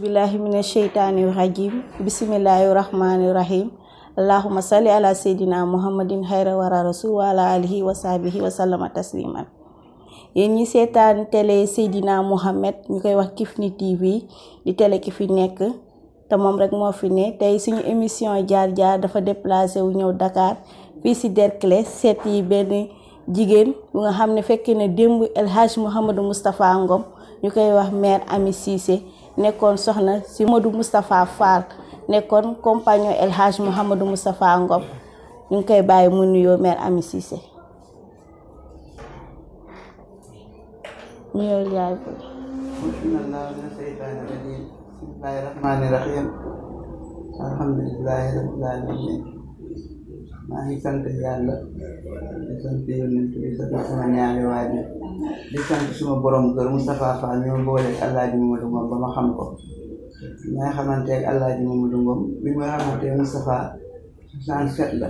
billahi minash shaitanir rajim. Bismillahirrahmanirrahim. Allahumma salli ala sayidina Muhammadin khayra wara rasul wa ala alihi wa sahbihi wa sallama tasliman. Yéen ñi seetaan télé Seydina Mohamed ñu koy wax Kifne TV di télé ki fi nekk te moom rek moo fi ne tey suñu émission jaar-jaar dafa déplacé wu ñëw Dakar fii si Derklé seet yi benn jigéen bu nga xam ne fekkee ne démb El Hadj Mouhamadou Moustapha Ngom ñu koy wax mère Ami Cissé nekkoon soxna si Modou Moustapha Fall nekkoon compagnon El Hadj Mouhamadou Moustapha Ngom ñu ngi koy bàyyi mu nuyoo mère Ami Cissé. nuyoo yaay bi. Bismillahirrahmanirrahim. Alhamdulillahi rabbil alamin. maa ngi sant yàlla di sant yonent bi sant sama ñaari waajur di sant suma borom kër Moustapha Fall ñoo boole Alaaji Mamadou Ngom ba ma xam ko maa xamanteeg Alaaji Mamadou Ngom bi ma xamanteeg Moustapha 67 la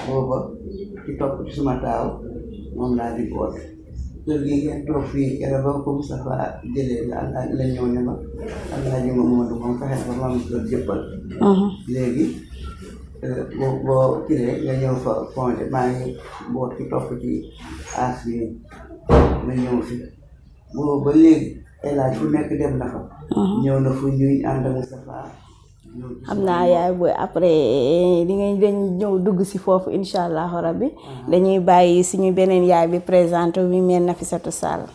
booba ci topp ci suma taaw moom laa di boot kër gi ngeen toog fii keroog ba ko Moustapha jëlee la ñëw ne ma Alaaji Mamadou Ngom fexe ba ma am kër jëppal léegi boo kiree nga ñëw fa Fondé maa ngi boot ki topp ci aas bi nga ñëw fi boobu ba léegi El Hadj fu nekk dem na fa ñëw na fu ñuy ànd ak Moustapha xam naa yaay booy après di nga dañ ñëw dugg si foofu incha allahu rabbi dañuy bàyyi suñu beneen yaay bi présenté bi mère Nafissatou Sall.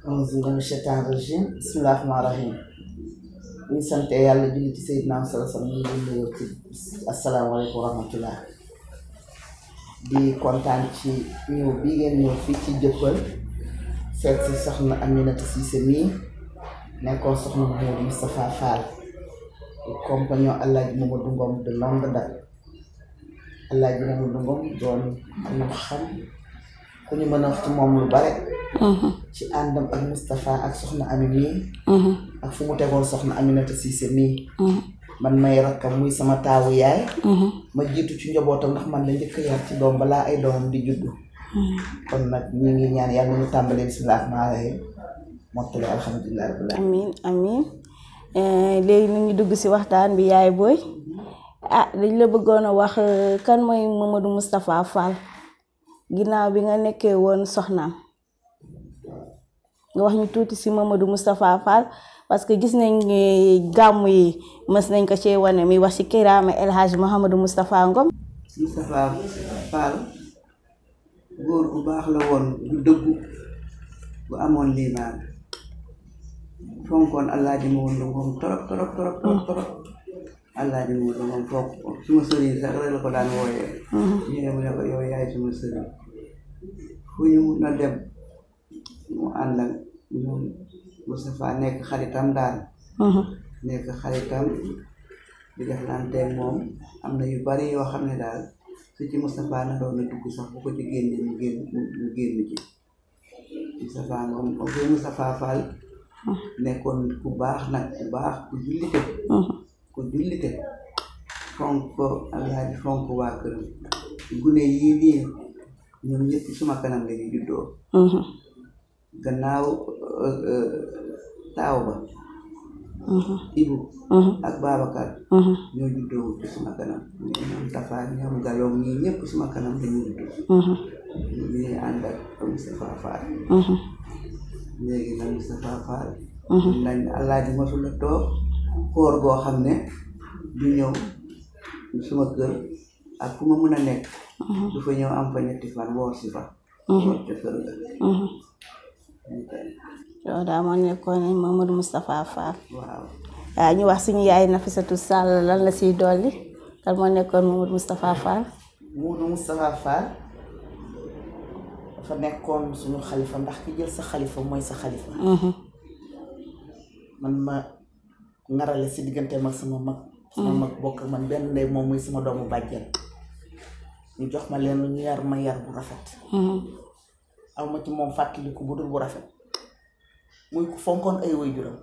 auzu billahi mina shaytaani rajiim bismillaahi rahmaani rahiim ñu sant yàlla julli ci Seydina sallallahu alayhi wa sallam ñu ci asalaamaaleykum wa rahmatullah di kontaan ci ñëw bi ngeen ñëw fii ci Jëppal seet si soxna Aminata Cissé mii nekkoon soxna Modou Moustapha Fall di compagnon Alaaji Mamadou Ngom de longue date Alaaji Mamadou Ngom doon ñu xam ku ñu mën a wax ci moom lu bare ci àndam ak Moustapha ak soxna Ami mii ak fu mu tegoon soxna Aminata Cissé mii man may rakkam muy sama taawu yaay ma jiitu ci njabootam ndax man la njëkk yar ci doom balaa ay doomam di juddu kon nag ñi ngi ñaan yàlla ñu tàmbalee bismillah rahmaani rahim mottali alhamdulilah rabbil alamin amiin léegi nu ñu dugg si waxtaan bi yaay booy dañ la bëggoon a wax kan mooy Mamadou Moustapha Fall ginnaaw bi nga nekkee woon soxnaam nga wax ñu tuuti si Mamadou Moustapha Fall parce que gis nañ gàmmu yi mës nañ ko ci wane mi wax si kiraama El Hadj Mouhamadou Moustapha Ngom. Moustapha Fall góor bu baax la woon bu dëggu bu amoon liimaan fonkoon Alaaji Mamadou Ngom torop Alaaji Mamadou Ngom foog suma sëriñ sax rek la ko daan wooyee ñu ne mu ne ko yow yaay suma sëriñ fu ñu mun a dem mu ànd ak ñoom Moustapha nekk xaritam daal nekk xaritam di def lanteeg moom am na yu bari yoo xam ne daal su ci Moustapha na doon na dugg sax bu ko ci génne mu génn ci Moustapha moom Moustapha Fall nekkoon ku baax nag ku baax ku jullite fonk Alaaji fonk waa këram gune yii nii ñoom ñëpp suma kanam la ñu juddoo gannaaw taaw ba Ibu ak Babacar ñoo juddoo ci suma kanam ñoom Tafa ñoom Galom ñii ñëpp suma kanam la ñu juddoo ñu ngi ànd ak Moustapha Fall léegi nag Moustapha Fall nañ Alaaji mosul la toog koor goo xam ne du ñëw suma kër ak ku ma mën a nekk du fa ñëw am fa ñetti fan woor si fa woor ca kër ga yow daa moo nekkoon Mamadou Moustapha Fall. waaw ñu wax suñu yaay Nafissatou Sall lan la siy dolli kan moo nekkoon Mamadou Moustapha Fall. Modou Moustapha Fall dafa nekkoon suñu xalifa ndax ki jël sa xalifa mooy sa xalifa. man ma ngarale si diggante mag sama mag. sama mag bokk man benn ndey moom muy sama doomu bàjjen. ñu jox ma leen ñu yar ma yar bu rafet. aw ma ci moom fàttaliku bu dul bu rafet. muy ku fonkoon ay waajuram.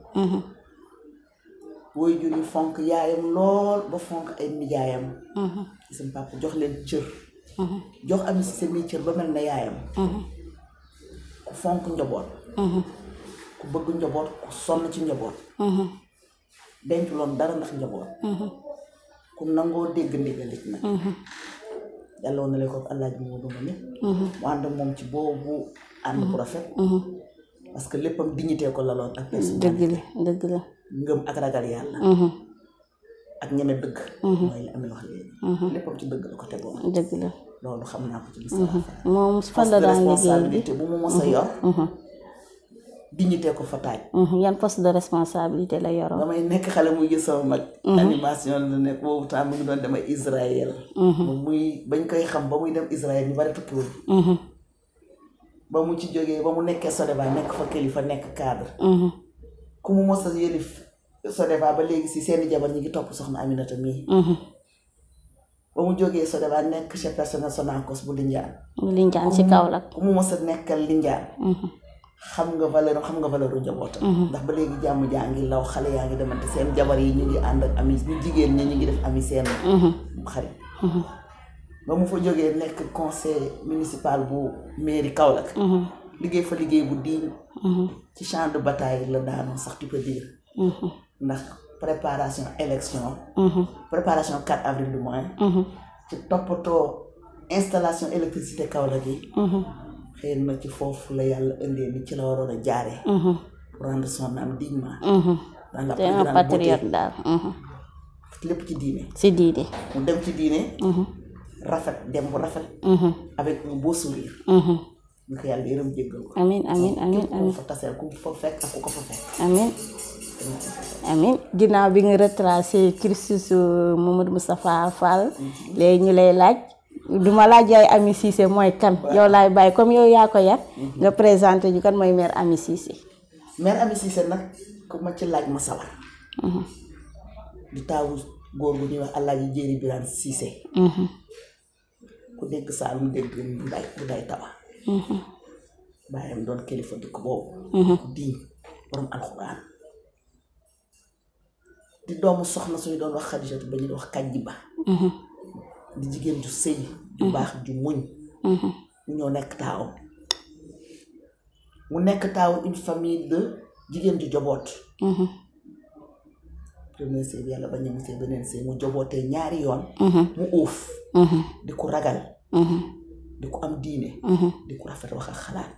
waajur yi fonk yaayam lool ba fonk ay nijaayam. sama papa jox leen cër. jox Ami Cissé mi cër ba mel ne yaayam. ku fonk njaboot. ku bëgg njaboot ku sonn ci njaboot. denc loon dara ndax njaboot. ku nangoo dégg ndigalit nag. yàlla woon na leen ko Alaaji Moodu ma ne. mu ànd moom ci boobu ànd bu rafet. parce que léppam dignité ko laloon ak personnalité. dëgg la. ngëm ak ragal yàlla. ak ñeme dëgg. mooy li amee wax léegi. léppam ci dëgg la ko tegoon. dëgg la. loolu xam naa ko ci Moustapha Fall. moom fan la daan liggéey responsabilité bu mu mos a yor. dignité ko fa taaj. yan poste de responsabilité la yoroon. damay nekk xale muy gis sama mag. animation la nekk boobu temps mu ngi doon dem Israël. muy bañ koy xam ba muy dem Israël ñu bari tukkiwul. ba mu ci jógee ba mu nekkee Sodeva nekk fa kilifa nekk cadre. ku mu mos a yëlif Sodeva ba léegi si seeni jabar ñi ngi topp soxna Aminata mii. ba mu jógee Sodeva nekk chef personnel Sonacos bu Lindiane. bu Lindiane ci Kaolack. ku mu mos a nekkal Lindiane. xam nga valeur u njabootam. ndax ba léegi jàmm jaa ngi law xale yaa ngi demante seen jabar yi ñu ngi ànd ak ami ñu jigéen ñi ñu ngi def ami seen xarit. ba mu fa jógee nekk conseil municipal bu mairie Kaolack. liggéey fa liggéey bu diiñ. ci champ de bataille la daanoon sax tu peux dire. ndax préparation élection. préparation 4 avril du moins. ci toppatoo installation électricité Kaolack yi. xëy na ci foofu la yàlla indee ni ci la waroon a jaaree. pour rendre son âme dignement. dans la plus grande patriote daal. lépp ci diine. si diine. mu dem ci diine. rafet dem bu rafet. avec un beau sourire. ñu ko yàlla yërëm jéggal ko. amiin ku fa taseel ku fa fekk ak ku ko fa fekk. amiin ginnaaw bi nga retracé cursus Mamadou Moustapha Fall. léegi ñu lay laaj. duma laaj yaay Ami Cissé mooy kan. yow laay bàyyi comme yow yaa ko yar. nga présenté ñu kan mooy mère Ami Cissé. mère Ami Cissé nag ku ma ci laaj ma sawar. di taawu góor gu ñuy wax Alaaji Jéeri Biraan Cissé. ku dégg Saalum dégg nday tawa. baayam doon kilifa dëkk boobu. diiñ borom alxuraan. di doomu soxna suñu doon wax Xadijatu ba ñuy wax Kàjji Ba. di jigéen ju sëy ju baax ju muñ. mu ñoo nekk taaw. mu nekk taaw une famille de jigéen ju joboot. premier sëy bi yàlla ba ñu sëy beneen sëy mu jobootee ñaari yoon. mu uuf. di ko ragal. di ko am diine. di ko rafet wax ak xalaat.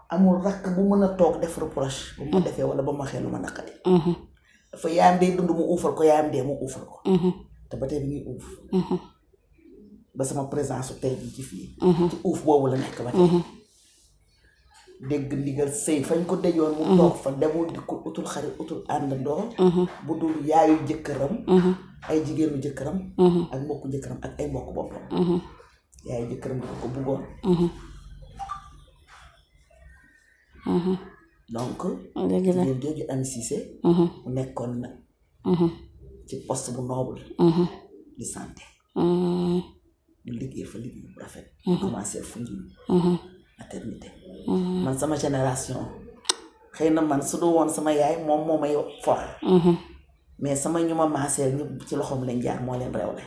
amul rakk bu mën a toog def reproche bu ma defee wala ba ma xee lu ma naqari. dafa yaayam dee dund mu uufal ko yaayam dee mu uufal ko. te ba tey bi ñuy uuf. ba sama présence su tey jii ci fii. ci uuf boobu la nekk ba tey. dégg ndigal sëy fañ ko dejoon mu toog fa demul di ko utul xarit utul àndandoo. bu dul yaayu jëkkëram. ay jigéenu jëkkëram. ak mbokku jëkkëram ak ay mbokku boppam. yaayu jëkkëram dafa ko buggoon. donc. jigéen jooju Ami Cissé. mu nekkoon nag. ci poste bu noble. di santé. ñu liggéey fa liggéey bu rafet. commencé fu ñu maternité. man sama génération xëy na man su du woon sama yaay moom moo may for. mais sama ñu ma maaseel ñëpp ci loxoom lañ jaar moo leen réewle.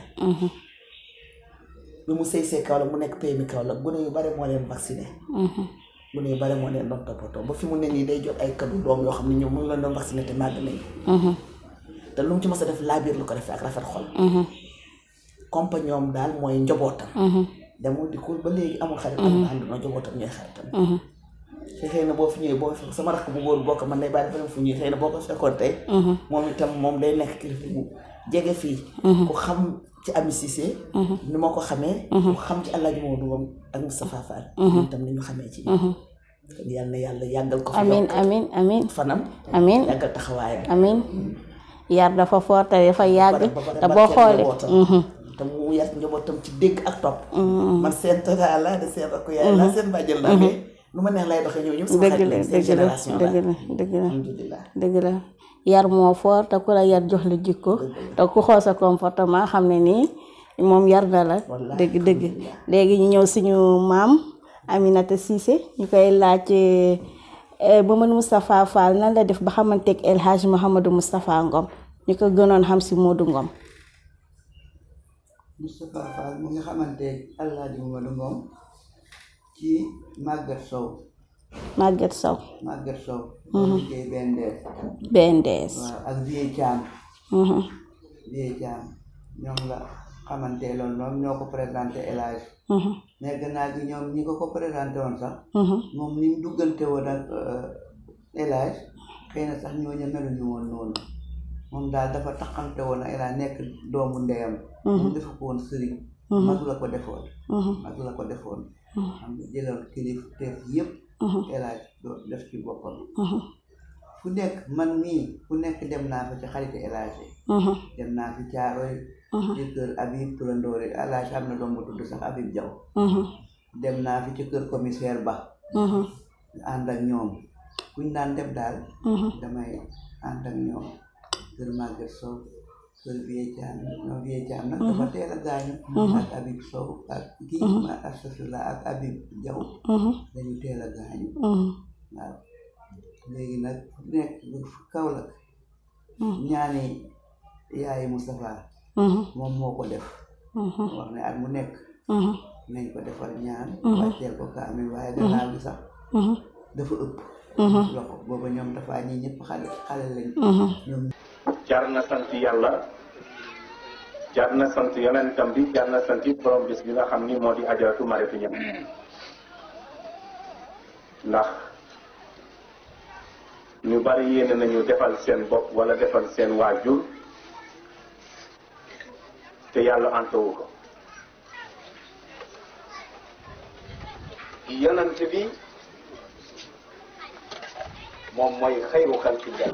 bi mu sëy Kaolack mu nekk PMI Kaolack gune yu bare moo leen vacciné. gune yu bare moo leen doon toppatoo ba fi mu ne nii day jot ay kaddu doom yoo xam ne ñoom mu ngi leen doon vacciné te màgg nañu. te lu mu ci mës a def laabiir lu ko defee ak rafet xol. compagnon daal mooy njobootam. demul di ko ba léegi amul xarit amul ànd na njobootam ñooy xaritam. xëy na boo fi ñëwee boo sama rakk bu góor boo ko man day bàyyi dafa dem fu ñuy xëy na boo ko fekkoon tey. moom itam moom day nekk kilifa bu jege fii. ku xam ci Ami Cissé. ni ma ko xamee. ku xam ci Alaaji Moodu moom ak Moustapha Fall. ñun itam ni ñu xamee ci ñoom. kon yal na yàlla yàggal ko. amiin fanam. amiin yàggal taxawaayam. amiin yar dafa fort te dafa yàgg. te boo xoolee te mu yar njabootam ci dégg ak topp man seen tata la de seen rakku yaay la seen bàjjël la mais lu ma neex lay doxee ñëw ñëpp sama xarit lañ seen génération la alhamdulilah dëgg la yar moo fort te ku la yar jox la jikko te ku xool sa comportement xam ne nii moom yar na la dëgg léegi ñu ñëw suñu maam Aminata Cissé ñu koy laaj Mamadou Moustapha Fall nan la def ba xamanteeg El Hadj Mouhamadou Moustapha Ngom ñu ko gënoon xam si Modou Ngom. Moustapha Fall mu ngi xamanteeg El Hadj Mouhamadou Ngom ci Maguette Sow. Maguette Sow. liggéey BNDS. waaw ak Vieux Thiam. ñoom la xamante loolu noonu ñoo ko présenté El Hadj. mais gannaaw gi ñoom ñi ko présenté woon sax. moom ni mu duggante woon ak El Hadj xëy na sax ñooñu meluñu woon noonu moom daal dafa taxante woon ak El Hadj nekk doomu ndeyam. mu defu ko woon sëriñ. mag la ko defoon. xam nga jëloon kilifteef yëpp. El Hadj def ci boppam. fu nekk man mii fu nekk dem naa fa ci xariti El Hadj. dem naa fi Caaroy. ci kër Habib Turandoori El Hadj am na doom bu tudd sax Habib Diaw. dem naa fi ci kër commissaire Ba. ànd ak ñoom kuñ daan dem daal. damay ànd ak ñoom kër Maguette Sow kër Vieux Thiam nag dafa teel a gaañu. ak Habib Sow ak kii ma asasula ak Habib Diaw. dañu teel a gaañu. waaw léegi nag nekk Kaolack. ñaani yaayi Moustapha. moom moo ko def. wax ne at mu nekk. nañ ko defal ñaan. wàcceel ko kaamil waaye gannaaw gi sax. dafa ëpp. loxo booba ñoom dafa ñi ñëpp xale lañ. ñoom. jar na sant yàlla jar na sant yonentam bi jar na sant borom bis bi nga xam ni moo di ajaratu Mariétou Niang ndax ñu bari yéene nañu defal seen bopp wala defal seen waajur te yàlla antawu ko yonent bi moom mooy xayru xalqillah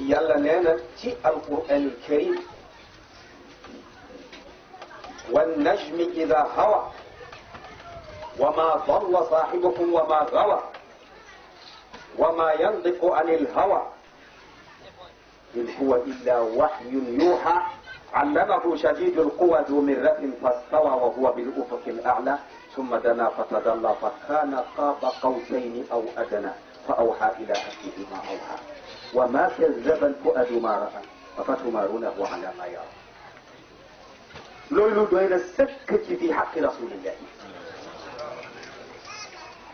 yàlla nee na ci alquran alkarim wan najmi ida hawa wa ma dalla saahibukum wa ma gawa wa ma yandiqu anil hawa in huwa illa wahyun yuha allamahu shadidul quwa dhu mirratin fastawa wa huwa bil ufuqil a'la thumma dana fatadalla fa kana qaba qawsayni aw adna fa awha ila abdihi ma awha وما كذب الفؤاد ما رأى أفتمارونه على ما يرى loolu doy na sëkk ci fi xaqi rasulillah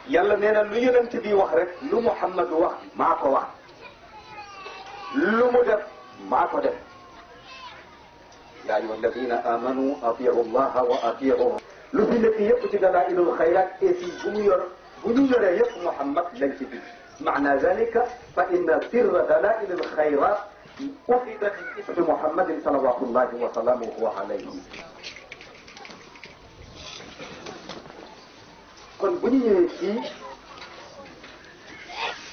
yàlla nee na lu yonent bi wax rek lu Muhammad wax maa ko wax lu mu def maa ko def yaa ayyuha alladina amanu atiu llaha wa atiu lu fi nekk yëpp ci dalailul xayrat et puis bu ñu yoree yëpp Muhammad lañ ci bind معنى ذلك فإن سر دلائل الخيرات أخذ من اسم محمد صلوات الله وسلامه عليه kon bu ñu ñëwee fii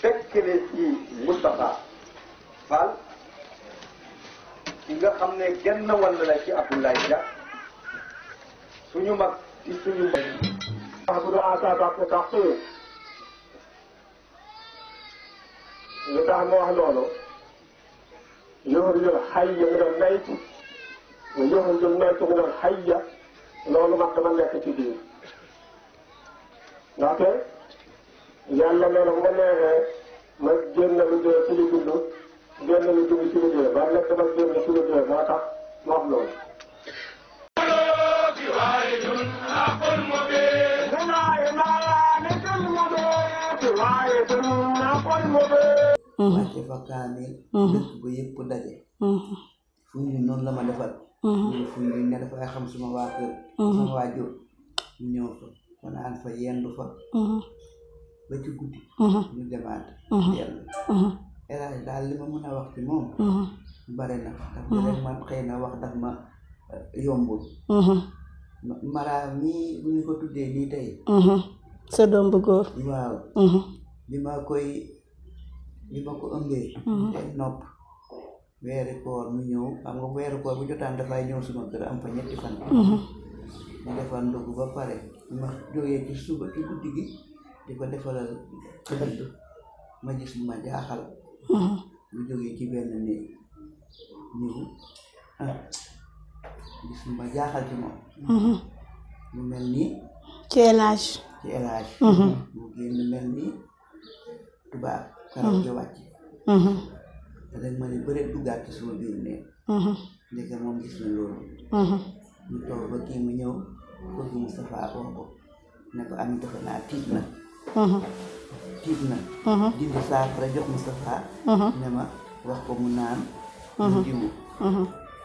fekk ne ci Moustapha Fall ki nga xam ne genn wàll la ci Abdoulaye Dia suñu mag ci suñu mag li tax ma wax loolu yuxrijul hayya minal mayti wa yuxrijul mayta minal hayyi loolu man dama nekk ci biir ndaxte yàlla nee na bu ma neexee ma génn lu dee ci li dund génn lu dund ci li dee ba nekk ma génn ci li dee moo tax ma wax loolu wàcce fa kaamil dëkk ba yëpp daje fu ñu noonu la ma defal fu ñu ne dafay xam suma waa kër suma waajur ñu ñëw fa fanaan fa yendu fa ba ci guddi ñu demaat dellu El Hadj daal li ma mën a wax ci moom bare na daf rek man xëy na wax daf ma yombul mara mii bu ñu ko tuddee nii tey sa doom bu góor waaw bi ma ko ëmbee ay nopp weeri koor mu ñëw xam nga weeri koor bu jotaan dafay ñëw suma kër am fa ñetti fan ñu defar ndogu ba pare ma jógee ci suba ci guddi gi di ko defalal xëdd ma gis ma jaaxal mu jógee ci benn néeg ñëw gis ma jaaxal ci moom mu mel nii ci élage mu génn mel nii tubaab karaw gi wàcc te rek ma ne bëre duggaat ci suma biir néeg ndeke moom gis na loolu ñu toog ba kii mu ñëw bëgg Moustapha oo ko ne ko Ami defe naa tiit na dindi saafara jox Moustapha ne ma wax ko mu naan mu diwu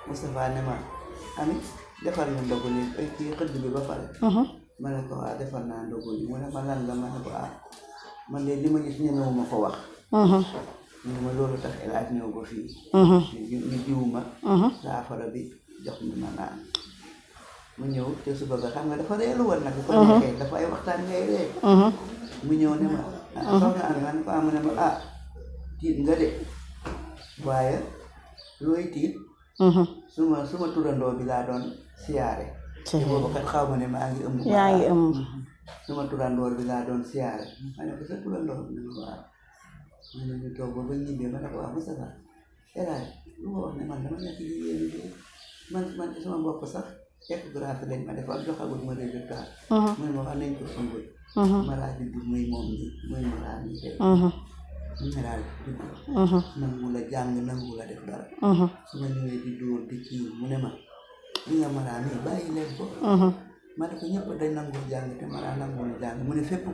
Moustapha ne ma Ami defar nga ndogu li kii xëdd bi ba pare ma ne ko waa defar naa ndogu li mu ne ma lan la ma ne ko man de li ma gis ñemewuma ko wax ñu ma loolu tax El Hadj ñëw ba fii ñu diwu ma saafara bi jox mi ma naan mu ñëw te suba ga xam nga dafa reelu woon nag ko neexee dafa ay waxtaan ngay ree mu ñëw ne ma soxna Ami ma ne ko amu ne ma tiit nga de waaye looy tiit suma turandoo bi laa doon siyaare te boobu kat xaw ma ne maa ngi ëmb yaa ngi ëmb suma turandoor bi laa doon siyaare ma ne ko sa turandoor bi ne ma waaw ma ne ñu toog ba ñibbee ma ne ko waaw Moustapha El Hadj lu ma wax ne man dama nekk jigéen bi man ci sama bopp sax échographie lañ ma defal joxagul ma résultat mu ne ma wax nañ ko sumbul malaa juddu muy moom ni muy malaa ni tey malaa juddu nangu la jàng nangu la def dara su ma ñëwee di dóor di kii mu ne ma li nga malaa mi bàyyi leen ko ma ne ko ñëpp dañ nangul jàng te malaa nangul jàng mu ne fépp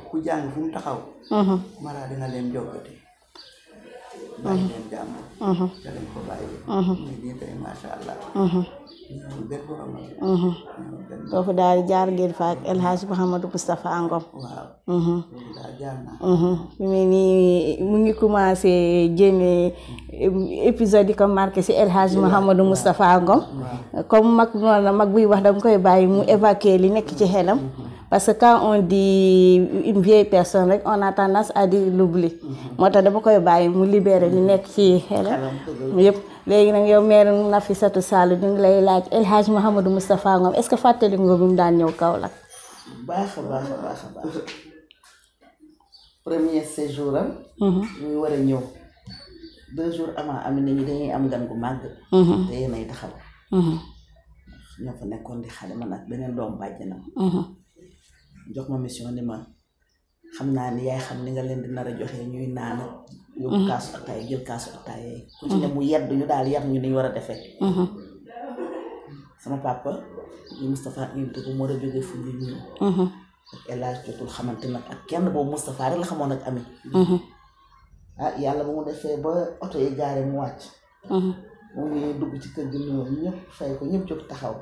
ku jàng fu mu taxaw malaa dina leen jokkati bàyyi leen jàng te lañ ko bàyyi ñu nii tey masha Allah foofu daal jaar ngeen fa ak El Hadj Mouhamadou Moustapha Ngom mu nii mu ngi commencé jéeme épisode yi ko marqué si El Hadj Mouhamadou Moustapha Ngom comme mag noonu mag buy wax danga koy bàyyi mu évacuer li nekk ci xelam parce que quand on dit une vieille personne rek on a tendance à dire l'oubli moo tax dama koy bàyyi mu libérer li nekk ci xelam yëpp léegi nag yow mère Nafissatou Sall ñu ngi lay laaj El Hadj Mouhamadou Moustapha Ngom est-ce que fàttali nga bi mu daan ñëw Kaolack baax a premier séjour am ñuy war a ñëw 2 jours avant Ami nañu dañuy am gan gu màgg te yéenay taxaw ñoo fa nekkoon di xale man ak beneen doom bàjjanam jox ma mission ni ma xam naa ni yaay xam ni nga leen di nar a joxe ñuy naan yóbbu kaasu ataay jël kaasu ataay yi ku ci ne mu yedd ñu daal yar ñu ni ñu war a defee sama papa ñu Moustapha invité ko mu war a jógee fu ñu ñëw ak El Hadj jotul xamante nag ak kenn boobu Moustapha rek la xamoon ak Ami yàlla ba mu defee ba oto yi gaare mu wàcc mu ngi dugg ci kër gi nuyoo ñëpp fay ko ñëpp jóg taxaw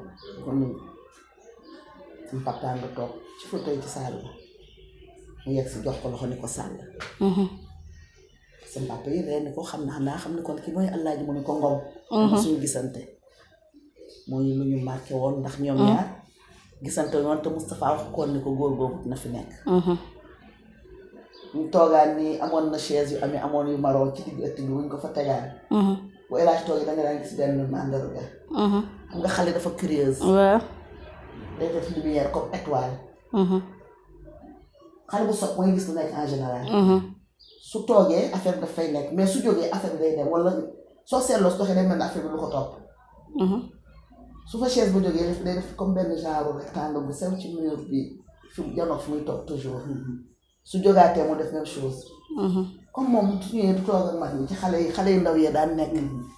ko nuyu sama papa nga toog ci fauteuil ci saal bi mu yegg si jox ko loxo ni ko sàll sama papa yi ree ni ko xam ni kon ki mooy Alaaji mu ni ko Ngom dama suñu gisante mooy lu ñu marqué woon ndax ñoom ñaar gisante woon te Moustapha wax koon ni ko góor boobu na fi nekk ñu toogaan ni amoon na chaise yu Ami amoon yu maroo ci digg ëtt bi wuñ ko fa tegaan bu El Hadj toogee danga daan gis benn mandarga xam nga xale dafa curieuse day def lumière comme étoile xale bu sopp mooy gis lu nekk en général su toogee affaire bi dafay nekk mais su jógee affaire bi day dem wala soo seetloo su doxee day mel ne affaire bi lu ko topp su fa chaise bu jógee day def comme benn genre rectangle bu sew ci mur bi fi janoog fi muy toog toujours su jógaatee mu def même chose comme moom su ñëwee du toog ak mag ñi ci xale yu ndaw yee daan nekk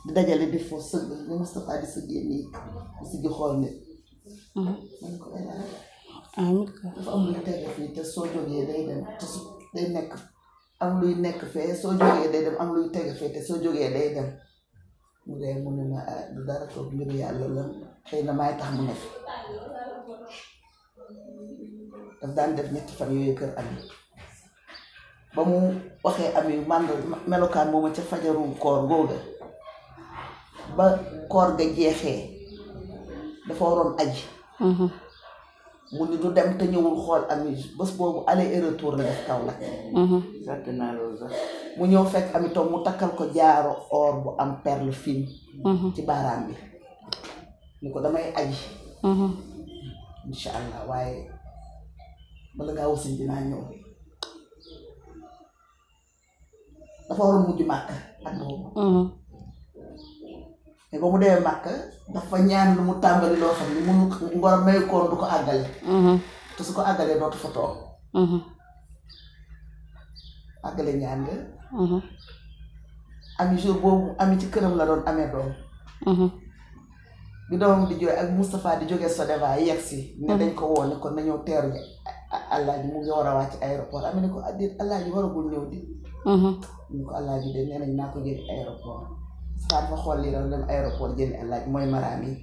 di dajale di fo sëgg ni Moustapha di sëggee nii di sëggi xool nit man ko dafa am luy tege fii te soo jógee day dem te su day nekk am luy nekk fee soo jógee day dem am luy tege fee te soo jógee day dem mu dee mu ne ma du dara toog mbiru yàlla la xëy na maay tax mu ne fi daf daan def 3 fan yooyu kër Ami ba mu waxee Ami melokaan mooma ca fajaru koor googa ba koor ga jeexee dafa waroon aji mu ni du dem te ñëwul xool Ami bés boobu aller et retour la def Kaolack fàtte naa loolu sax mu ñëw fekk Ami toog mu takkal ko jaaro or bu am perle fine ci baaraam bi ni ko damay aji insha allah waaye bala ngaa wasin dinaa ñëw dafa waroon mujj màkk ak boobu mais ba mu demee màkk dafa ñaan lu mu tàmbali loo xam ni munu ngor may koon du ko àggale te su ko àggalee dootu fa toog àggale ñaan nga Ami jour boobu Ami ci këram la doon amee doom bi doomam di jooy ak Moustapha di jógee Sodeva yegsi ne dañ ko woo ne kon nañoo teeru Alaaji mu ngi war a wàcc aéroport Ami ne ko addi Alaaji waragul ñëw di ñu ko Alaaji de nee nañ naa ko jëli aéroport Moustapha dafa xool lii dafa dem aéroport jëli Alaaji mooy maraam yi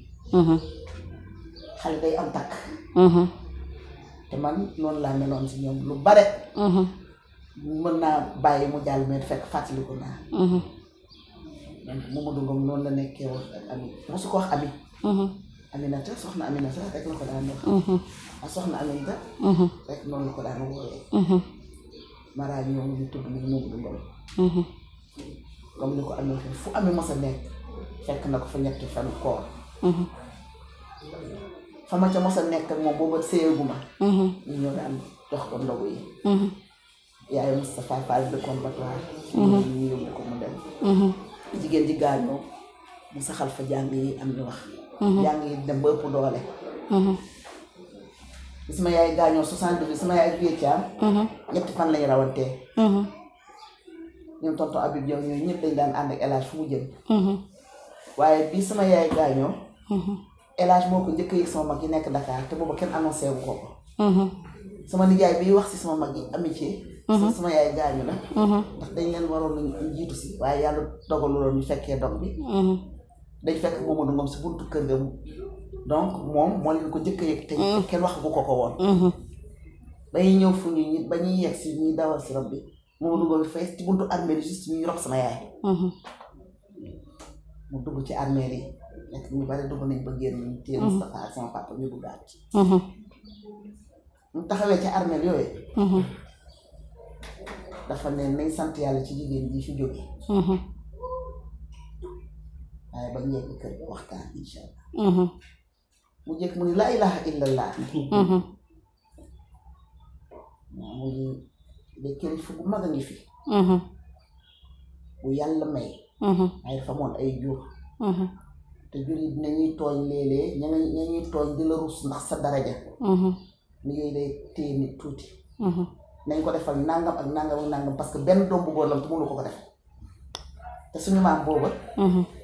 xale day am takk te man noonu laa meloon si ñoom lu bare mën naa bàyyi mu jàll mais fekk fàttaliku naa donc Mamadou Ngom noonu la nekkee woon ak Ami mosu ko wax Ami Aminata soxna Aminata rek la ko daan wax ak soxna Aminata rek noonu la ko daan woowee mara ñoom ñu tudd ni Mamadou Ngom comme ni ko amee fu Ami mos a nekk fekk na ko fa ñetti fan koor fa ma ca mos a nekk ak moom booba séyeguma ñu ñoo daan jox ko ndogu yi yaay Moustapha Fall dëkkoon Batoir ñu yóbbu ko mu dem jigéen ji gaañoo mu saxal fa jàng yi am ñu wax jàng yi dem ba ëpp doole bi sama yaay gaañoo 62 sama yaay ak Vietnam ñetti fan lañu rawantee ñoom tonton Habib yow ñooyu ñëpp dañ daan ànd ak El Hadj fu mu jëm waaye bi sama yaay gaañoo El Hadj moo ko njëkk yëg sama mag yi nekk Dakar te booba kenn annoncé wu ko sama nijaay bi wax si sama mag yi amitié sama yaay gaañu na ndax dañ leen waroon nañu jiitu si waaye yàlla dogaluloon ñu fekkee dog bi dañ fekk Mamadou Ngom si buntu kër ga donc moom moo leen ko njëkk a yëg te kenn wax bu ko woon dañuy ñëw fu ñu ba ñuy yegg si ñuy dawal si rob bi Mamadou Ngom fay ci buntu armée yi juste ñuy rob sama yaay mu dugg ci armée yi nekk ñu bari dugg nañ ba génn ñu téye Moustapha ak sama papa ñu duggaat mu taxawee ci armée yooyu dafa ne nañ sant yàlla ci jigéen ji fi jóge waaye ba ñu yegg kër waxtaan insha allah mu jëkk mu ni laa ilaha illallah mu ni de kilifa bu mag a ngi fi bu yàlla may waaye dafa moon ay jur te jur yi dinañuy tooñ léeg-léeg ña ñuy tooñ di la rus ndax sa daraja ni yooyu day téye nit tuuti nañ ko defal nangam ak nangam parce que benn doom bu góor lam te mënu ko def te suñu maam booba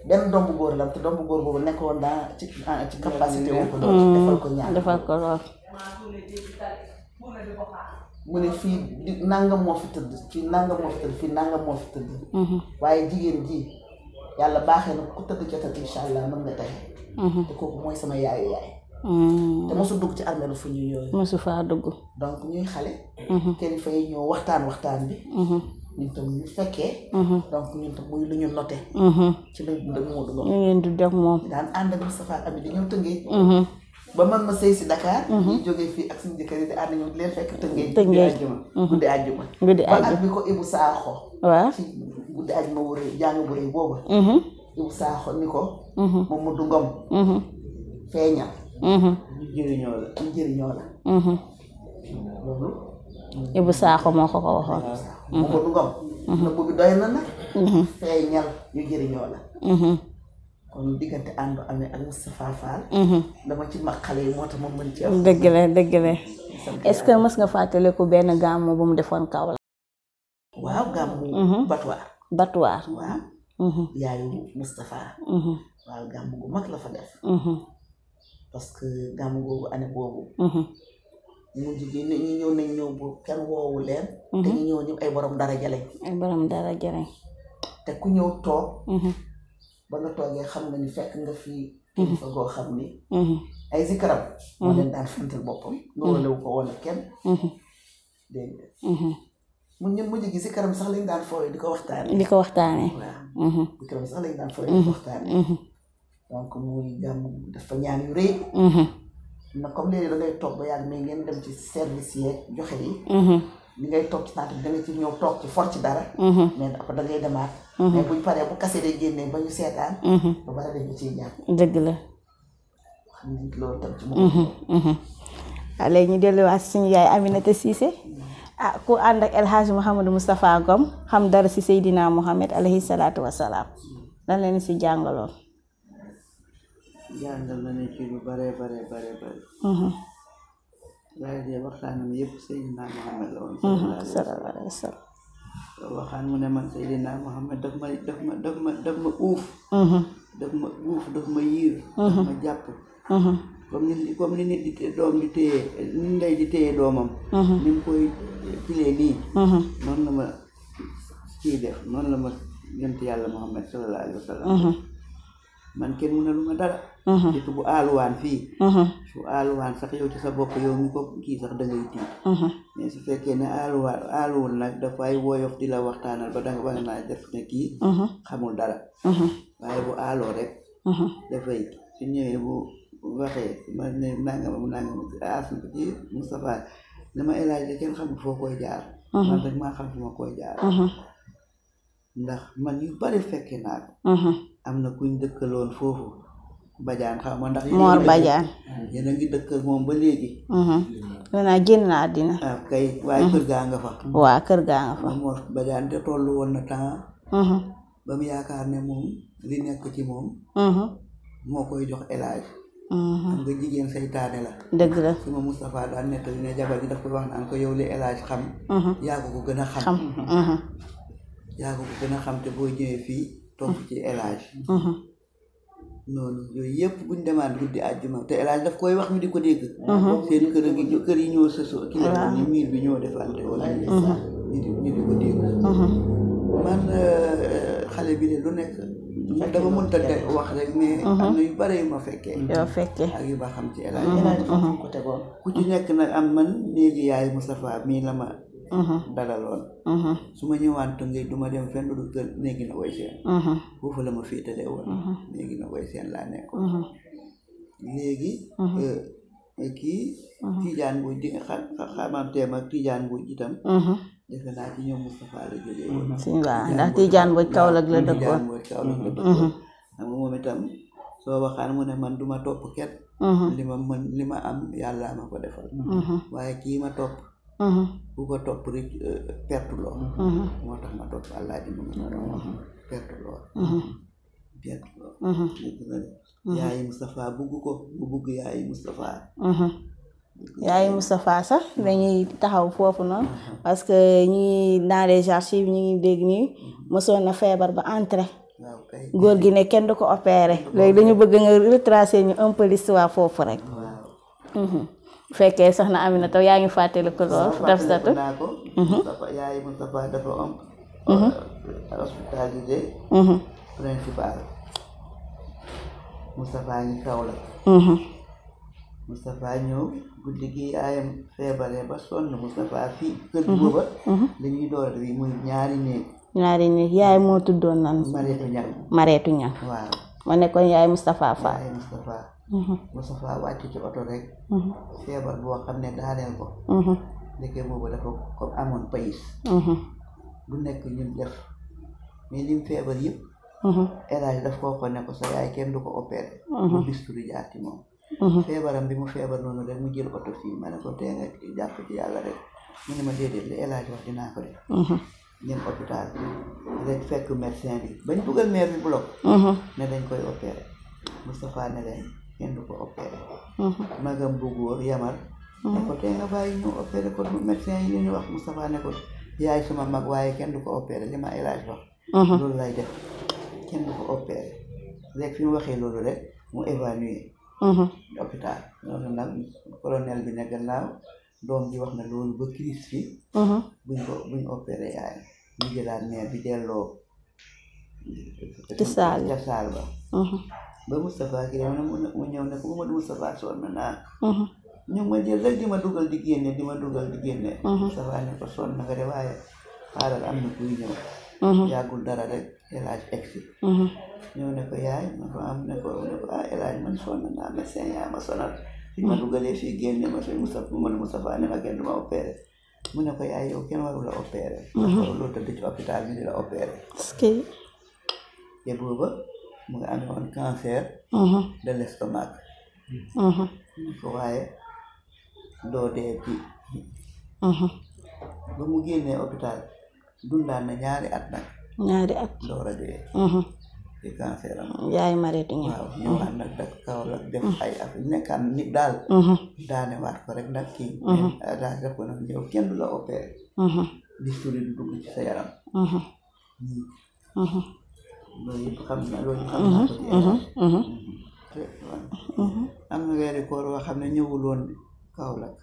benn doom bu góor lam te doom bu góor boobu nekkoon dans ci capacité wu ko doon defal ko ñaar defal ko lool mu ne fii nangam moo fi tëdd fii nangam moo fi tëdd fii nangam moo fi tëdd waaye jigéen ji yàlla baaxee na ku tëdd jotat insha allah mën nga tey te kooku mooy sama yaayu yaay te mosu dugg ci armée lu fu ñuy yooyu mosu faa dugg donc ñuy xale kilifa yi ñoo waxtaan bi ñun tam ñu fekkee donc ñun tam muy lu ñu noté ci lañ dund ak Modou Ngom ñu ngeen du def moom daan ànd ak Moustapha ak Ami di ñëw Tëngéej ba man ma sëy si Dakar ñu jógee fii ak suñu jëkkër yi di ànd ñëw di leen fekk Tëngéej guddi àjjuma ba at bi ko Ibou Sakho waaw ci guddi àjjuma bu rëy jàng bu rëy booba Ibou Sakho ni ko moom Modou Ngom feeñal ñu jëriñoo la loolu Ibou Sakho moo ko waxoon Modou Ngom na boobu doy na nag feeñal ñu jëriñoo la kon diggante àndu Ami ak Moustapha Fall dama ci mag xale yi moo tax ma mën ci am dëgg la est-ce que mës nga fàttaliku benn gàmmu bu mu defoon Kaolack waaw gàmmu Batoir waaw yaayu Moustapha waaw gàmmu gu mag la fa def parce que gàmmu googu année boobu mu jigéen ñi ñëw nañ ñëw bu kenn woowu leen te ñu ñëw ñëpp ay borom daraja lañ te ku ñëw toog ba nga toogee xam nga ni fekk nga fii kilifa goo xam ni ay zikaram moo leen daan fantal boppam nooralewu ko woon ak kenn dégg nga mun ñun mujj gi zikaram sax lañ daan fooy di ko waxtaane waaw zikaram sax lañ daan fooy di ko waxtaane donc muy gàmm dafa ñaan yu rëy na comme léegi da ngay toog ba yàgg mais ngeen dem ci service yeeg joxe yi li ngay toog ci naata bi da nga ci ñëw toog ci for ci dara mais après da ngay demaat mais buñ paree bu kase day génnee ba ñu seetaan ba bari dañ ko ciy jàpp dëgg la xam ni loolu tam ci moom léegi ñu delluwaat suñu yaay Aminata Cissé ku ànd ak El Hadj Mouhamadou Moustapha Ngom xam dara si Seydina Mohamed alayhi salaatu wasalaam lan leen si jàngaloon jàngal na ne ci lu bare waaye de waxtaanam yëpp Seydina Mohamed la woon sallallahu alayhi wa sallam waxaan mu ne man Seydina Mohamed daf ma uuf daf ma yiir daf ma jàpp comme ni nit di doom di téye ni ndey di téye doomam ni mu koy pilee nii noonu la ma kii def noonu la ma yonent yàlla Muhammad sallallahu alayhi wa sallam man kenn mënalu ma dara surtout bu aaluwaan fii su aaluwaan sax yow ci sa bopp yow mi ko kii sax dangay tiit mais su fekkee ne aaluwul nag dafay woyof di la waxtaanal ba danga ba nga naa def ne kii xamul dara waaye bu aaloo rek dafay su ñëwee bu waxee ma ne nangam as ci Moustapha dama élage kenn xamul foo koy jaar man rek maa xam fu ma koy jaar ndax man yu bari fekke naa ko am na kuñ dëkkaloon foofu Badiane xaw ma ndax Mor Badiane yéen a ngi dëkk ak moom ba léegi naa génn na àddina kay waaye kër gaa nga fa waa kër gaa nga fa Mor Badiane te tollu woon na temps ba mu yaakaar ne moom li nekk ci moom moo koy jox élage xam nga jigéen saytaane la dëgg la su ma Moustapha daan nettali ne jabar gi daf koy wax naan ko yow li élage xam yaa ko gën a xam yaa ko gën a xam te boo ñëwee fii topp ci élage noonu yooyu yëpp buñ demaan guddi àjjuma te élage daf koy wax mi di ko dégg seen kër yi ñoo sësoo ki la ni miir bi ñoo defante wala ñu di ko dégg man xale bi de lu nekk dama mënta wax rek mais am na yu bare yu ma fekkee ak yu ba xam ci élage ku ci nekk nag am man léegi yaay Moustapha mii la ma dalaloon su ma ñëwaan Tëngéej du ma dem fenn du kër néegi na way seen foofu la ma féetale woon néegi na way seen laa nekkoon léegi kii Tidiane Mbodj di nga xamanteem ak Tidiane Mbodj itam defe naa ci ñoom Moustapha la jógee woon waaw ndax Tidiane Mbodj Kaolack la dëkkoon xam nga moom itam soo waxaan mu ne man duma topp kenn li ma am yàlla ma ko defal waaye kii ma topp bu ko topp rek perte loo moo tax ma topp Alaaji mu perte loo yaayi Moustapha bugg ko bu bugg yaayi Moustapha yaayi Moustapha sax dañuy taxaw foofu noonu parce que ñi dans les archives ñu ngi dégg nii mosoon na feebar ba entré góor gi ne kenn du ko opéré léegi dañu bëgg nga retracer ñu un peu l'histoire foofu rek fekkee soxna Aminata yaa ngi fàttali ko lool daf satu yaay Moustapha dafa am hospitalisé principal Moustapha ngi Kaolack Moustapha ñëw guddi gi yaayam feebaree ba sonn Moustapha fii kër gi booba dañuy door bi muy ñaari néeg yaay moo tuddoon nan Mareetu Ñang waaw ma nekkoon yaay Moustapha Fall Moustapha wàcc ci oto rek feebar boo xam ne daaneel ko ndeke boobu dafa ko amoon pays lu nekk ñun def mais lim feebar yëpp élage daf koo ko ne ko sa yaay kenn du ko opéré mu bisturi jaar ci moom feebaram bi mu feebar noonu rek mu jël oto fii ma ne ko tee nga jàpp ci yàlla rek mu ne ma déedéet li élage wax dinaa ko def ñem hôpital rek fekk médecin bi bañ dugal mère bi bloc ne dañ koy opéré Moustapha ne leen kenn du ko opéré magam bu góor Yamar ne ko tee nga bàyyi ñu opéré ko médecin yi ñu wax Moustapha ne ko yaay suma mag waaye kenn du ko opéré li ma élage wax loolu lay def kenn du ko opéré rek fi mu waxee loolu rek mu évanoué hôpital loolu nag colonel bi ne gannaaw doom ji wax na loolu ba crise fi buñ opéré yaay ñu jëlaat mère bi delloo ca saal ba ba Moustapha ki mu ñëw ne ko Mamadou Moustapha sonn naa ñu ma jël rek di ma dugal di génne Moustapha ne ko sonn na nga de waaye xaaral am na kuy ñëw yàggul dara rek élage egsi ñëw ne ko yaay ma ko am ne ko élage man sonn naa médecin yaa ma sonal fi ma dugalee fii génne ma fi Moustapha ne ma kenn du ma opéré mu ne ko yaay yow kenn waru la opéré waruloo tëdd ci hôpital bi di la opéré te booba mu nga amee woon cancer de l'estomac ko waaye doo dee ci ba mu génnee hôpital dundaan na ñaari at door a dee ci cancer am yaay Mariétu ñi waaw ñëwaat nag dak Kaolack def ay affaire nekkaan nit daal daane waat ko rek nag kii daa def ko nag yow kenn du la opéré bisturi du dugg ci sa yaram loolu yëpp xam na ko ci am na weeri koor woo xam ne ñëwul woon Kaolack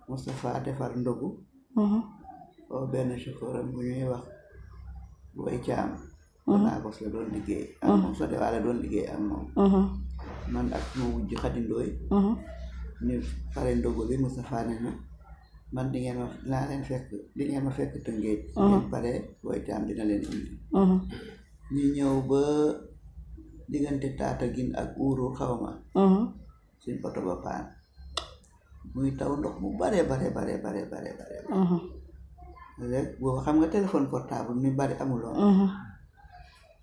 Moustapha defar ndogu oo benn chauffeur am bu ñuy wax Boy Caam naa bos la doon liggéey ak moom so de wala doon liggéey ak moom man ak ma wujj xadindooy ñu pare ndogu li Moustapha ne na man di ngeen ma fekk Tëngéej ngeen pare Boy Caam dina leen indi ñu ñëw ba diggante Tattaguine ak Ouro xawma suñ oto ba paan muy taw ndox mu bare rek boobu xam nga téléphone portable mi bari amuloon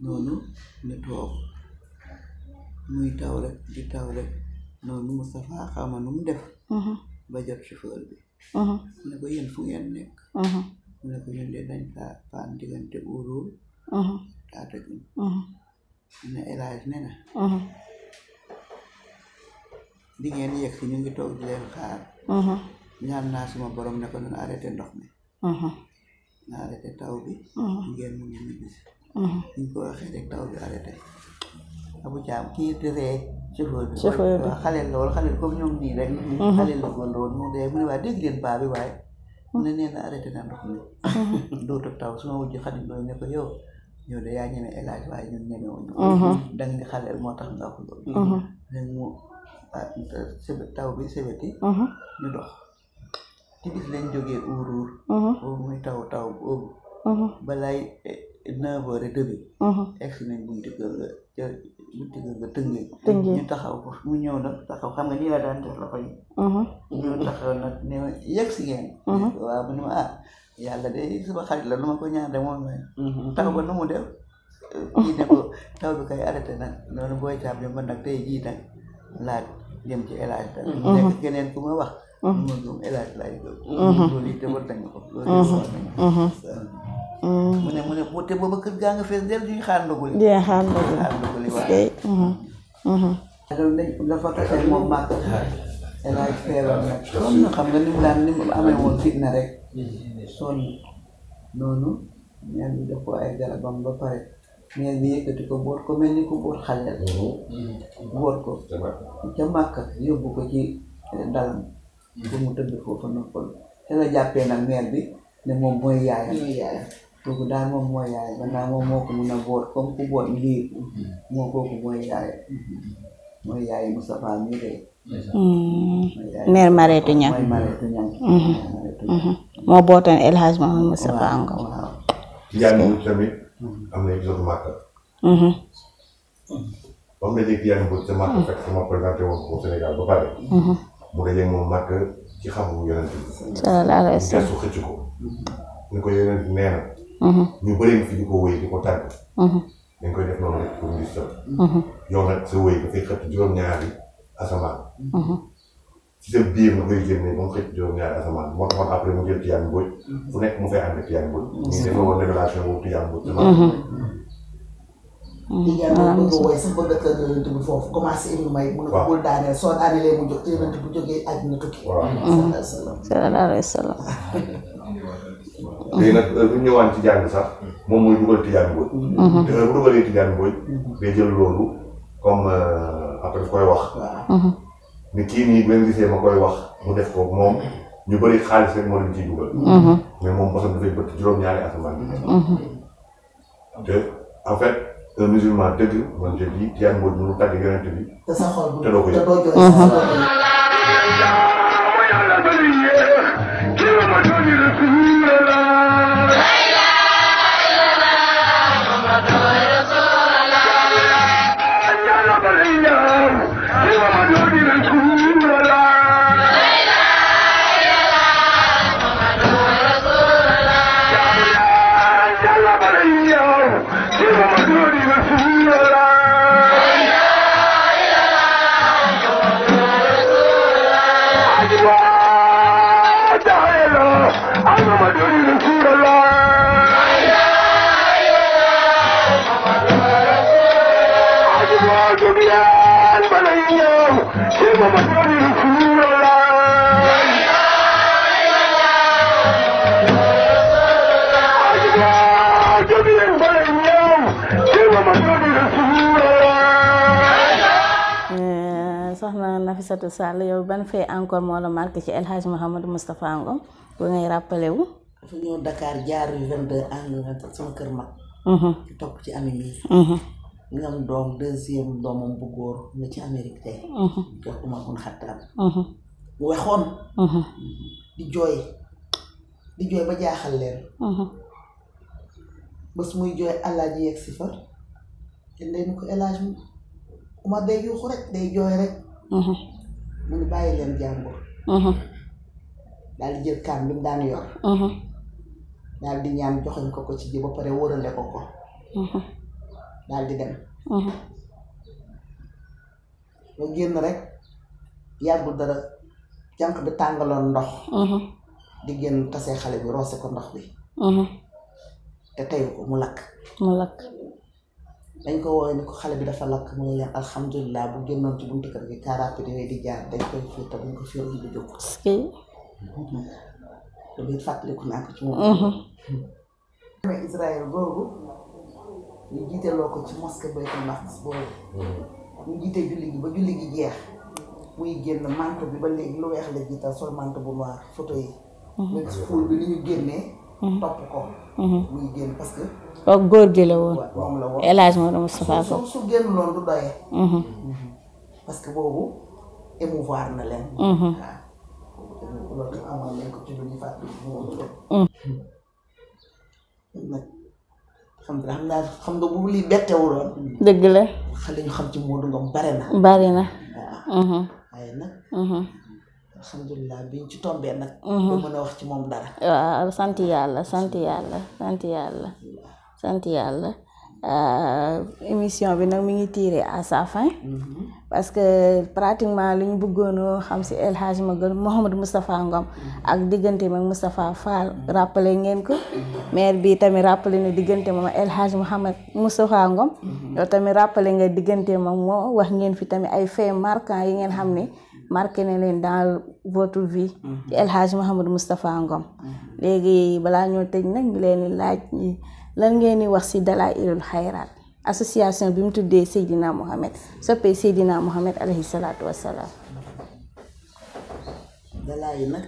noonu ñu toog muy taw rek di taw rek noonu Moustapha xawma nu mu def ba jot chauffeur bi mu ne ko yéen fu ngeen nekk mu ne ko ñun de dañ paan diggante Ouro Tattaguine ne El Hadj ne na di ngeen yegg si ñu ngi toog di leen xaar ñaan naa suma borom ne ko na arrêté ndox mi na arrêté taw bi ngeen mu ngi ñibbisi ñu ko waxee rek taw bi arrêté Abu Caam kii di ree chauffeur bi waaw xaleel comme ñoom nii rek xaleel la ko lool mu dee mu ne waa dégg leen baa bi waaye mu ne nee na arrêté na ndox mi dootu taw suma wujj xadim loolu ne ko yow de yaa ñeme El Hadj waaye ñun ñemewuñu dang di xaleel moo tax nga wax loolu rek mu taw bi sebeti ñu dox ci bis lañ jógee Ourour boobu muy taw boobu balay 9h30 egsi nañ bunti kër ga Tëngéej ñu taxaw ko mu ñëw nag taxaw xam nga nii la daan def la koy ñu taxaw nag ne yegg si ngeen waaw mu ne ma yàlla de suba xarit la lu ma ko ñaan de moom taw ba nu mu def kii ne ko taw bi kay arrêté nag noonu Boy Caam ne man nag tey jii nag laaj jëm ci El Hadj tamit nekk keneen ku ma wax ma gëm El Hadj laay gëm loolu it war nañu ko loolu mu ne te booba kër gaa nga fees del duñu xaar ndogu li waaye loolu dafa tase moom màgg El Hadj feebar nag sonn xam nga ni mu amee woon fitna rek sonn noonu ñaan bi def ko ay garabam ba pare ñeen bi yëkkati ko boot ko mel ni ko boot xaleel boot ko ca Màkka yóbbu ko ci dalam pour mu tëdd foofu noppal te la jàppee nag meer bi ne moom mooy yaayam kooku daal moom mooy yaayam gannaaw moom moo ko mun a boot comme ku boot liir moo kooku mooy yaay Moustapha mi de mère Mariétu Ñang moo bootoon El Hadj Mohamed Moustapha Ngom Tidiane Mbodj tamit am na épisode Màkka ba mu dajee Tidiane Mbodj sa Màkka fekk sama présenté woon ko Sénégal ba pare mu dajee moom Màkka ci xam-xamu yonent bi sallallahu alayhi wa sallam gestu xëcc ko ni ko yonent nee na ñu bëri fi di ko wéy di ko tàgg dañ koy def noonu rek pour ngir sol yow nag sa wéy dafay xëcc juróom-ñaari asamaan ci sa biir nga koy génne ba mu xëcc juróom-ñaari asamaan moo taxoon après mu jël Tidiane Mbodj fu nekk mu fay ànd ak Tidiane Mbodj ñu dafa woon révélation boobu Tidiane Mbodj Tidiane Mbodj bëgg woy sax bëgg kër yonent bi foofu commencé indi may mu ne ko bul daaneel soo daaneelee mu jóg te yonent bu jógee àddina tukki sallallahu alayhi wa sallam léegi nag bu ñëwaan ci jàng sax moom mooy dugal Tidiane Mbodj te bu dugalee Tidiane Mbodj day jël loolu comme après koy wax ni kii nii bu leen gisee ma koy wax mu def ko moom ñu bëri xaalis rek moo leen ciy dugal mais moom mosam dafay bëtt juróom-ñaari asamaan te en fait un musulman dëgg man je dis Tidiane Mbodj mënu tàgg yonent bi te sa xol te doo ko yëg soxna Nafissatou Sall yow ban fait encore moo la marqué ci El Hadj Mouhamadou Moustapha Ngom bu ngay rappelé wu. dafa ñëw Dakar jaar yu 22 ans sama kër mag. ci topp ci ami mi. ñoom doom deuxième doomam bu góor nga ci Amérique tey. jox Umar bun Xattaab. mu waxoon. di jooy ba jaaxal leen. bés muy jooy Alaaji yegg si fa. te leen ko El Hadj Umar day yuuxu rek day jooy rek. mu ngi bàyyi leen jàmbur. daal di jël kaan bi mu daan yor. daal di ñaan joxoñ ko ci ji ba pare wërale ko. daal di dem. ba génn rek yàggul dara jànq bi tàngaloon ndox. di génn tasee xale bi roose ko ndox bi. te teyu ko mu lakk. dañ ko woowee ni ko xale bi dafa lakk mu ne leen alhamdulilah bu génnoon ci buntu kër gi car rapide yooyu di jaar dañ koy fii te buñ ko fiiroon du jóg. loolu it fàttaliku naa ko ci moom. mais Israël boobu ñu jiiteloo ko ci mosquée Baytul Maqdis boobu. ñu jiite julli gi ba julli gi jeex muy génn manteau bi ba léegi lu weex la jiital sol manteau bu noir photo yi. nga gis fuul bi li ñu génnee. topp ko. muy génn parce que. kooku góor gi la woon. moom la woon El Hadj Moustapha su su génn loolu du doyee. parce que boobu émouvoir na leen. waaw loolu amoon nañ ko ci lu ñu fàttali moom nag xam nga bu lii bettewuloon. dëgg la. xale ñu xam ci Modou Ngom bare na. waaw. waaye nag. alhamdulilah biñ ci tombee nag. ba mën a wax ci moom dara. waaw sant yàlla. émission bi nag mi ngi tiré à sa fin. parce que pratiquement li ñu bëggoon xam ci El Hadj Mouhamadou Moustapha Ngom ak diggante mag Moustapha Fall rappelé ngeen ko. maire bi tamit rappelé na diggante moom El Hadj Moustapha Ngom. yow tamit rappelé nga diggante mag moo wax ngeen fi tamit ay faits marquants yi ngeen xam ne marqué na leen dans votre vie. ci El Hadj Mouhamadou Moustapha Ngom. léegi balaa ñoo tëj nag ñu leen di laaj lan ngeen di wax ci Dalaa'ilul Xayraat association bi mu tuddee Seydina Mohamed soppee Seydina Mohamed alayhi salaatu wassalaam. Dalaa'il nag.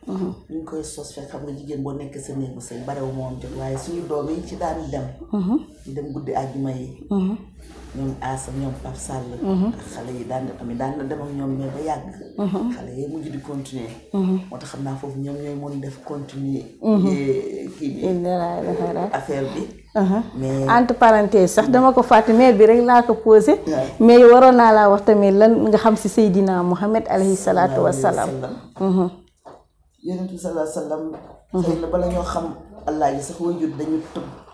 ñu ngi koy sos fekk xam nga jigéen boo nekk sa néegu sëy barewu moom jot waaye suñu doom yi ci daan dem. ñu dem guddi àjjuma yi. ñoom Asa ñoom Pape Sall. ak xale yi daan na dem ak ñoom mais ba yàgg. xale yi mujj di continuer. moo tax xam naa foofu ñoom ñooy mën def continuer. kii bi affaire bi. mais entre parenthèse sax dama ko fàtte mais bi rek laa ko posé. mais waroon naa laa wax tamit lan nga xam ci Seydina Mohamed alayhi salaatu wassalaam. Yonent bi sallallahu alayhi wa sallam. xëy na bala ñoo xam Allah ji sax waajur dañu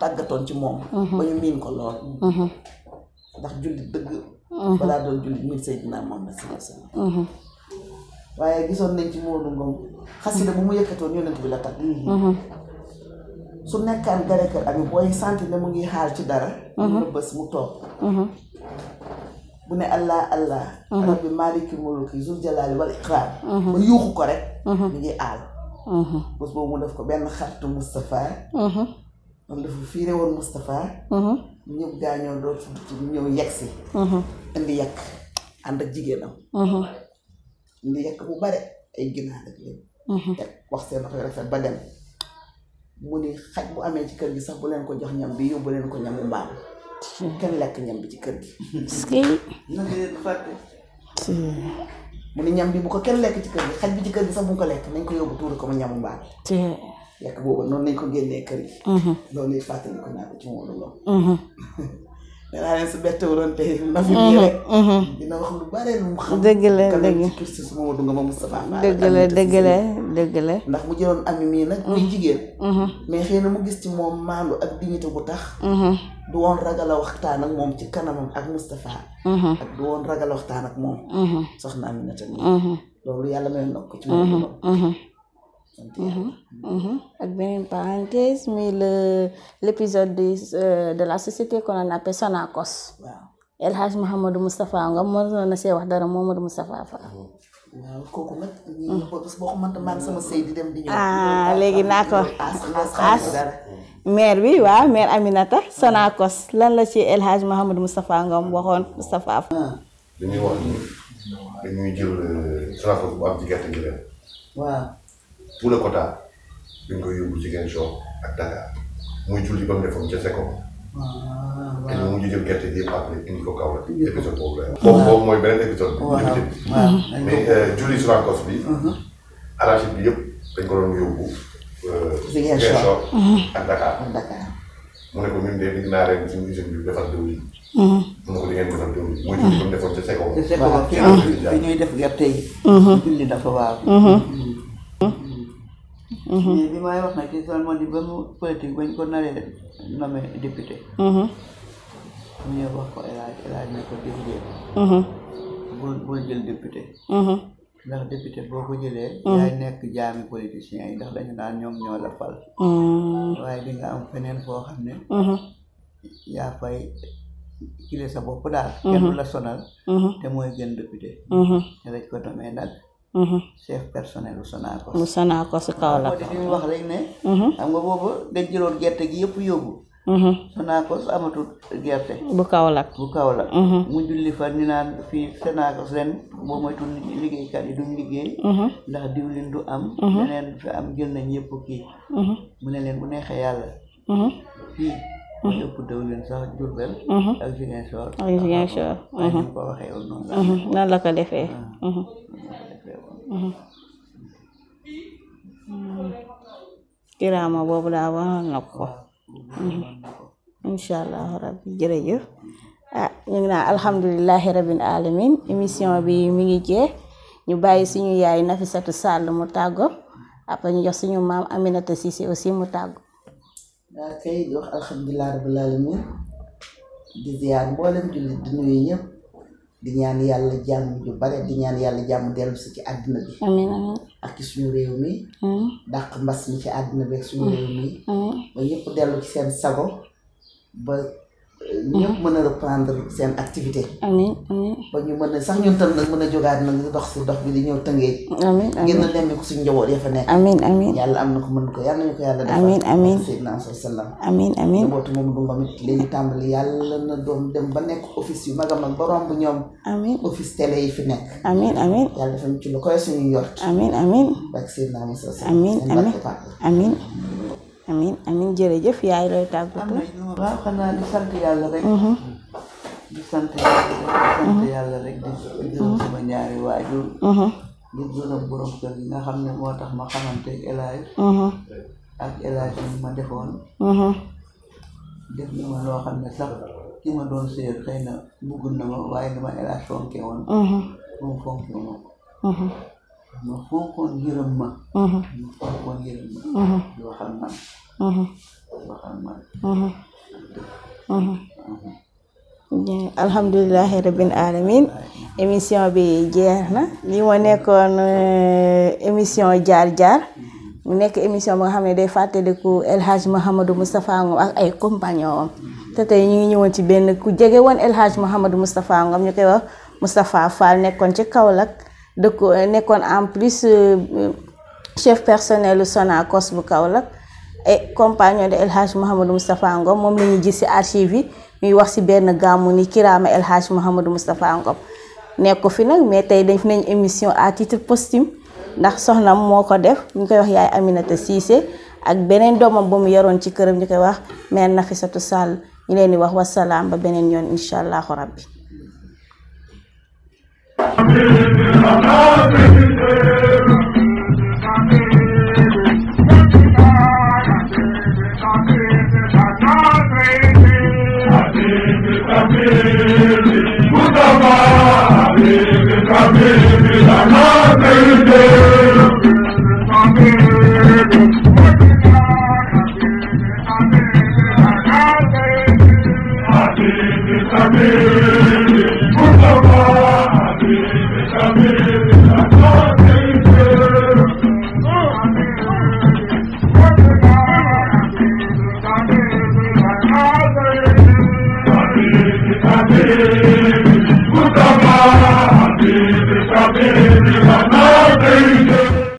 tàggatoon ci moom. ba ñu miin ko lool. ndax jullit dëgg. balaa doon jullit miin Seydina Muhammad sallallahu alayhi wa sallam. waaye gisoon nañ ci Modou Ngom xasida bu mu yëkkatoon Yonent bi la tagg. su nekkaan gare kër abi booy sentir ne mu ngi xaar ci dara. mu bés mu toog. bu ne Allah rabbi maliki mulki zul jalali wal ikram. ba yuuxu ko rek. mu ngi aal. bés boobu mu def ko benn xaritu Moustapha. moom dafa fiire woon Moustapha. ñëpp gaañoo doo tudd ci ñëw yegg si. indi yekk ànd ak jigéenam. indi yekk bu bare ay ginaar ak lépp. teg wax seen waxee rafet ba dem. mu ni xaj bu amee ci kër gi sax bu leen ko jox ñam bi yóbbu leen ko ñamu mbaam. kenn lekk ñam bi ci kër gi. na ngeen fàtte. mu ni ñam bi bu ko kenn lekk ci kër gi xaj bi ci kër gi sax bu ko lekk nañ ko yóbbu tuuri ko mu ñamu mbaam. lekk boobu noonu nañ ko génnee kër gi. loolu it fàttali ko naa ko ci Modou Ngom. danaa leen su bettewuloon tey na fi nii rek. dina wax lu bare lu mu xam. dëgg la ci su Modou Ngom Moustapha Fall. dëgg la. ndax mu jëloon ami mii nag. muy jigéen. mais xëy na mu gis ci moom maandu ak dignité bu tax. du woon ragal a waxtaan ak moom ci kanamam ak Moustapha. ak du woon ragal a waxtaan ak moom. soxna Aminata nii. loolu yàlla may na ko ci Modou Ngom. ak beneen parenthèse mais l'épisode de la société qu'on appelle Sonacos. waaw El Hadj Mouhamadou Moustapha Ngom moo na see wax dara Mouhamadou Moustapha Fall. waaw kooku nag ñu ko bés boo ko mënta man sama sëy di dem di ñëw. léegi naa ko as maire bi waaw maire Aminata Sonacos lan la ci El Hadj Mouhamadou Moustapha Ngom waxoon Moustapha Fall. dañuy wax ni dañuy jël Sonacos bu am ci gerte gi ren. waaw. pour le quota dañ koy yóbbu Ziguinchor ak Dakar muy julli ba mu defoon ca Seko. te ñu mujj jël gerte gi yëpp après indi ko kaw la épisode boobu la. boobu mooy beneen épisode bi. mais julli Sonacos bi. arachide bi yëpp dañ ko doon yóbbu. Ziguinchor ak Dakar. mu ne ko ñun de dig naa ren suñu usine bi defar diwlin. mu ne ko di ngeen defar diwlin muy julli ba mu defoon ca Seko. fi ñuy def gerte yi. julli dafa waaw. mais bi may wax nag ci son moo di ba mu politique bañ ko naree nommé député. mu ñëw wax ko El Hadj ne ko député. bul jël député. ndax député boo ko jëlee. yaay nekk jaami politiciens yi ndax dañu naan ñoom ñoo la fal. waaye di nga am feneen foo xam ne. yaa fay kile sa bopp daal. kenn du la sonal. te mooy gën député. te lañ ko nommé nag. chef personnel bu Sonacos. mu Sonacos si kaw la. moo di wax rek ne. xam nga boobu dañ jëloon gerte gi yëpp yóbbu. Sonacos amatul gerte. bu Kaolack. mu julli fa ñu naan fii Sonacos ren boo moytul liggéeykat yi duñ liggéey. ndax diwlin du am. leneen fi am jël nañ yëpp kii. mu ne leen bu neexee yàlla. fii mu ëpp diwlin sax Diourbel. ak Ziguinchor. waaye ñu ko waxee woon noonu la. nan la ko defee. kiraama boobu daa waxoon na ko. incha allah rabbi jërëjëf. ñu ngi naan alhamdulilahi rabbil alamin émission bi mi ngi jeex ñu bàyyi suñu yaay Nafissatou Sall mu tàggo après ñu jox suñu maam Aminata Cissé aussi mu tàggo. waaw kay di wax alhamdulilah rabbil alamin di ziar mboolem jullit di nuyu ñëpp di ñaan yàlla jàmm ju bare di ñaan yàlla jàmm dellu si ci àddina bi. amiin amiin. ak ci suñu réew mi. dàq mbas mi ci àddina bi ak suñu réew mi. ba ñëpp dellu ci seen sago ba ñëpp mën a reprendre seen activité. amiin amiin. ba ñu mën a sax ñun tam nag mën a jógaat nag di dox si dox bi di ñëw tëngee. amiin amiin ngeen demee ko suñu njaboot ya fa nekk. amiin amiin. yàlla am na ko mën ko yàlla nañu ko yàlla defal. amiin amiin. Seydina sallam. amiin amiin. njabootu moom du ngom it léegi tàmbali yàlla na doon dem ba nekk office yu mag a mag ba romb ñoom. amiin office télé yi fi nekk. amiin amiin. yàlla dafa ñu ci lu koy suñu yor. amiin amiin. ak Seydina sallam. amiin amiin amiin. amiin amiin jërëjëf yaay looy tàggatoo. waaw xanaa di sant yàlla rek. di sant yàlla rek di gërëm sama ñaari waajur. di gërëm borom kër gi nga xam ne moo tax ma xamante ak El Hadj. ak El Hadj ni ma defoon. def na ma loo xam ne sax ki ma doon séer xëy na bëgg na ma waaye dama El Hadj fonke woon. moom fonke ma ko. ma fonkoon yërëm ma. ma fonkoon yërëm ma. di waxal man. waxal man. alhamdulilahi rabbil alamin émission bi jeex na li moo nekkoon émission jaar-jaar mu nekk émission ba nga xam ne day fàttaliku El Hadj Mouhamadou Moustapha Ngom ak ay compagnon am te tey ñu ngi ñëwoon ci benn ku jege woon El Hadj Mouhamadou Moustapha Ngom ñu koy wax Moustapha Fall nekkoon ci Kaolack nekkoon en plus chef personnel Sonacos bu Kaolack et compagnon de El Hadj Mouhamadou Moustapha Ngom moom la ñuy gis ci archive yi ñuy wax ci benn gàmmu ni kiraama El Hadj Mouhamadou Moustapha Ngom nekk ko fi nag mais tey dañ fi nañ émission à titre posthume ndax soxnam moo ko def ñu koy wax yaay Aminata Cissé ak beneen doomam ba mu yoroon ci këram ñu koy wax mère Nafissatou Sall ñu leen di wax wasalaam ba beneen yoon incha allahu rabbi. Amen. حبيبي مصطفى حبيبي حبيبي